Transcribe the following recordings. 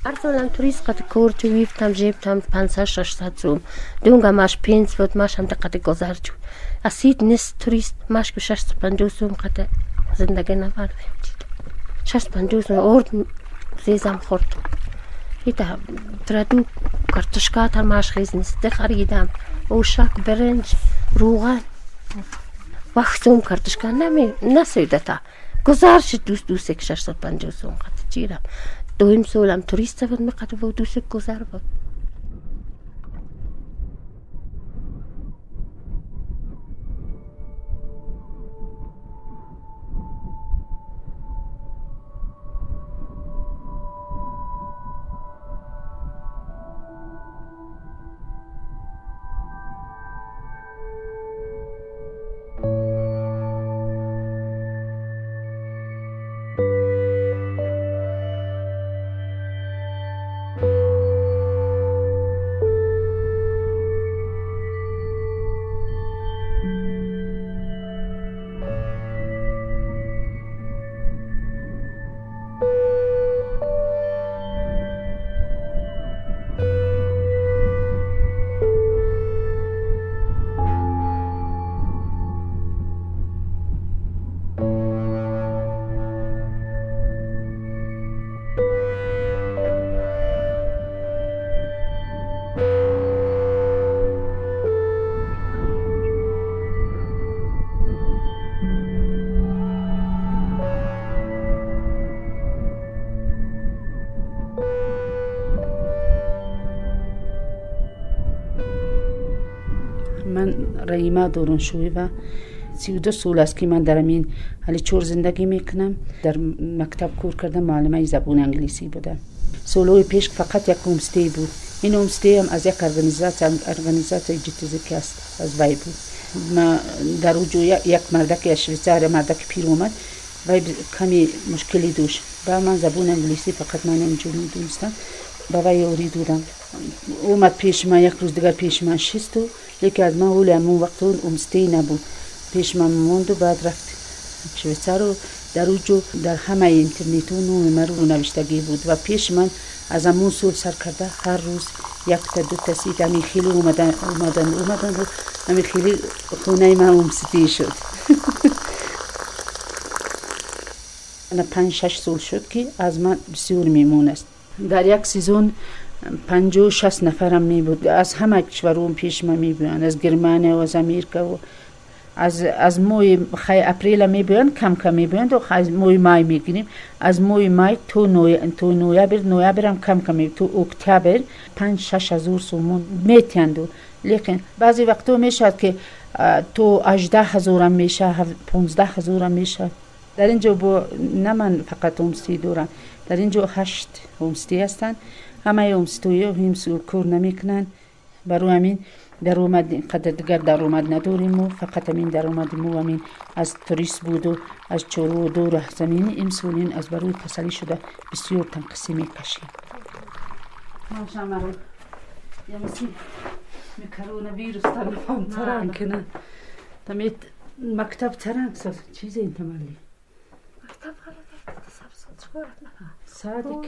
Ҳар солам турист қати кор чувифтам, жептам 500-600 сум. Дунга маш пенс буд, машам қати гузар чуд. Асид нест турист, маш ку 650 сум қати зиндагӣ навардем. 650 сум орд зезам хӯрд. Ита траду картошка тамаш хез нест харидам. Ошак, برنج, روغن. وقتم картошка нами насӯдата. Гузар шуд дӯст дӯсек 650 сум қати чирам. Дуюм солам турист буд, меқати бо дӯсек гузар буд. من رحیمه دورانشویی 32 سال است که من در این هلیچور زندگی میکنم. در مکتب کار کردم، معلمه زبان انگلیسی بودم. سالهای پیش فقط یک homestay بود. این homestay هم از یک ارگانیزاسیون جتزی است از وی بود. ما در اونجا یک مردک از شویتساریا، مردک پیر اومد، وی کمی مشکلی داشت. با من زبان انگلیسی فقط من اینجا میدونستم، با وی یاری دادم. اومد پیش من، یک روز دیگر پیش من شست و یکی از من اول همون وقت اون homestay نبود، پیش من موند و بعد رفت شویتساریا. در اونجا در همه اینترنت و نام من رو نوشتگی بود و پیش من از همون سال سر کرده هر روز یک تا دو تا سیت همین خیلی اومدن اومدن اومدن و همین خیلی خونه من homestay شد. 5-6 سال شد که از من بسیار میمون است. در یک season 50-60 نفرم می بود. از همه کشورون پیش من می بیان، از گرمانیا و از امریکا و از ماه اپریل می بیان، کم کم می بیان، از ماه مای می گیریم، از ماه مای تو نویبر، نویبر هم کم کم تو اکتبر 5-6 هزار سومون میتیند. لیکن بعضی وقتا میشد که تو 18 هزار هم میشه، 15 هزار هم میشه. در اینجا با نه من فقط homestay دارم، در اینجا 8 homestay هستند. همه homestay هم کار نمیکنن، برای همین درآمد اینقدر دیگر درآمد نداریم و فقط همین درآمد مو همین از توریست بود و از چارو و دور زمین. امسالین از برای کسلی شده بسیار تنقصی میکشیم. مکتب ترنگ چیزی این تملی مکتب صادق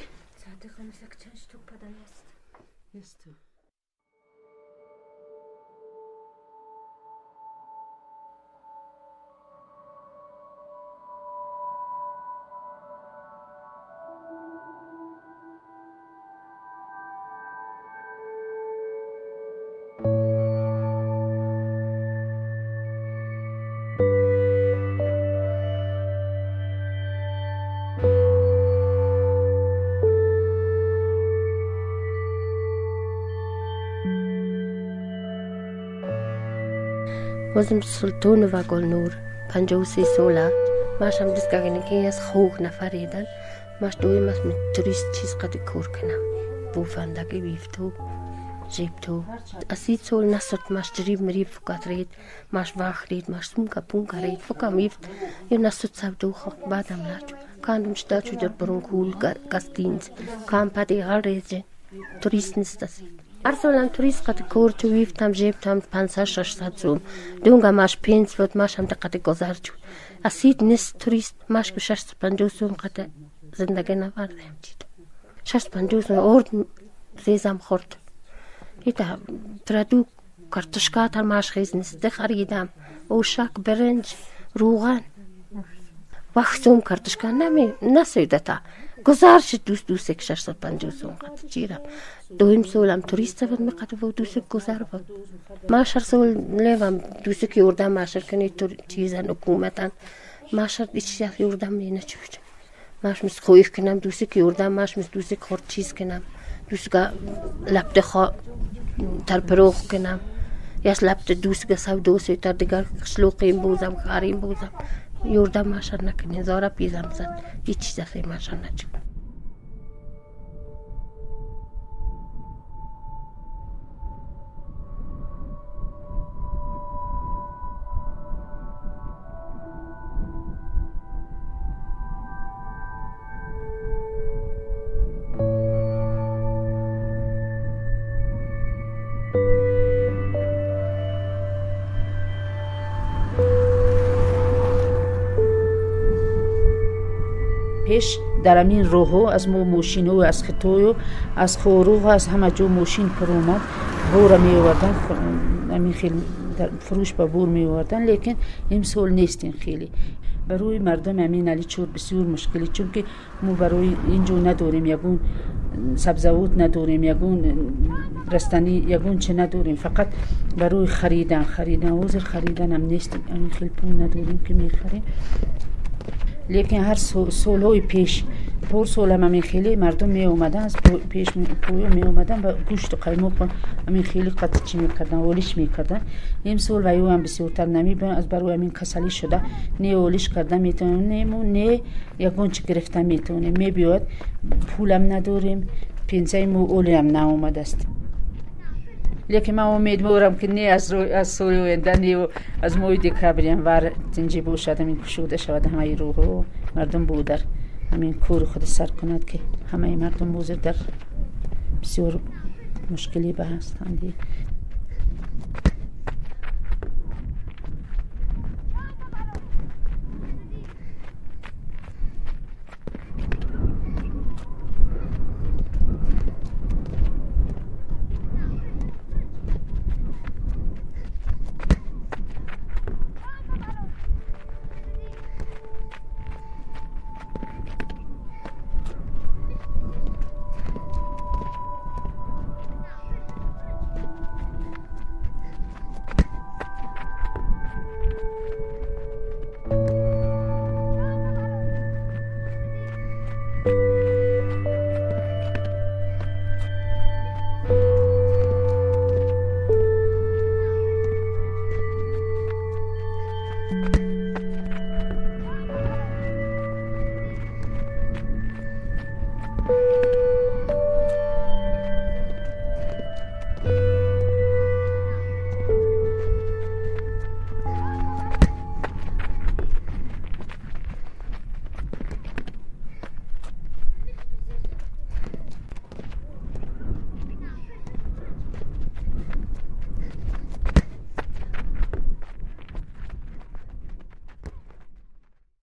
وزم سلطان و گلنور 53 ساله ماشم دستگاهی از خوک نفریدن ماش دویم از توریست چیز قد کور کنم بوفندگی بیفتو جیبتو اسید سال نسرت ماش جریب مریب فکات رید ماش واخ رید ماش سمکا پونکا رید فکا میفت یه نسرت سب دو خاک بعدم لاچو کاندم شدا در برونکول گاستینز کام پدی هر ریزه توریست نیست اسید هر سالم توریست قد کور چویفتم جیبتم 500-600 سوم دونگا ماش پنس بود ماش هم دقت گذار چود اسید نیست توریست ماش که 650 سوم قد زندگی نبردیم چید 650 сом орд резам хӯрд. Ита продукт картошка тар маш хез нест харидам. Ошак, برنج, روغن. وقتم کارتشکا نمی نسیدتا. گذارش دوست دوست 650 سوم قد چیرم. دویم سولم توریست بود میقد و دوست گذار بود. معاشر سول لیوم دوست که یوردم معاشر کنی تو چیزن حکومتن. معاشر هیچ چیز یوردم نه چی بود. معاش مس خویش کنم دوست که یوردم معاش مس دوست خورد چیز کنم. دوست که لپت خوا ترپروخ کنم. یاس لپت دوست که سو دوست تر دیگر شلوقیم بوزم خاریم بوزم. یوردم معاشر نکنی زارا پیزم زد. هیچ چیز از معاشر نچ. پیش در همین روحو از مو موشینو از خطویو از خوروغ از همه جو موشین پر اومد بور می آوردن همین خیلی فروش به بور می آوردن لیکن امسال نیستین خیلی برای مردم همین علی چور بسیار مشکلی چون که مو برای اینجا نداریم یگون سبزوات نداریم یگون رستنی یگون چه نداریم فقط برای خریدن حاضر خریدن هم نیست همین خیلی پول نداریم که میخریم لیکن هر سالهای پیش پر سال هم همین خیلی مردم می اومدن از پیش پویا می اومدن و گوشت و قیماق همین خیلی قطع چی میکردن اولیش میکردن این سال و یو هم بسیارتر نمی از برای همین کسلی شده نه اولیش کردن میتونیم نه یگان چی گرفتن میتونیم می بیاد پولم نداریم پنسای مو اولی هم ناومده است لیکن من امیدوارم که نه از سال آینده نه از ماه دکابر هم ور تنجی باشد همین کشوده شود همه روح و مردم بودر همین کور خود سر کند که همه مردم بوزر در بسیار مشکلی به هستند.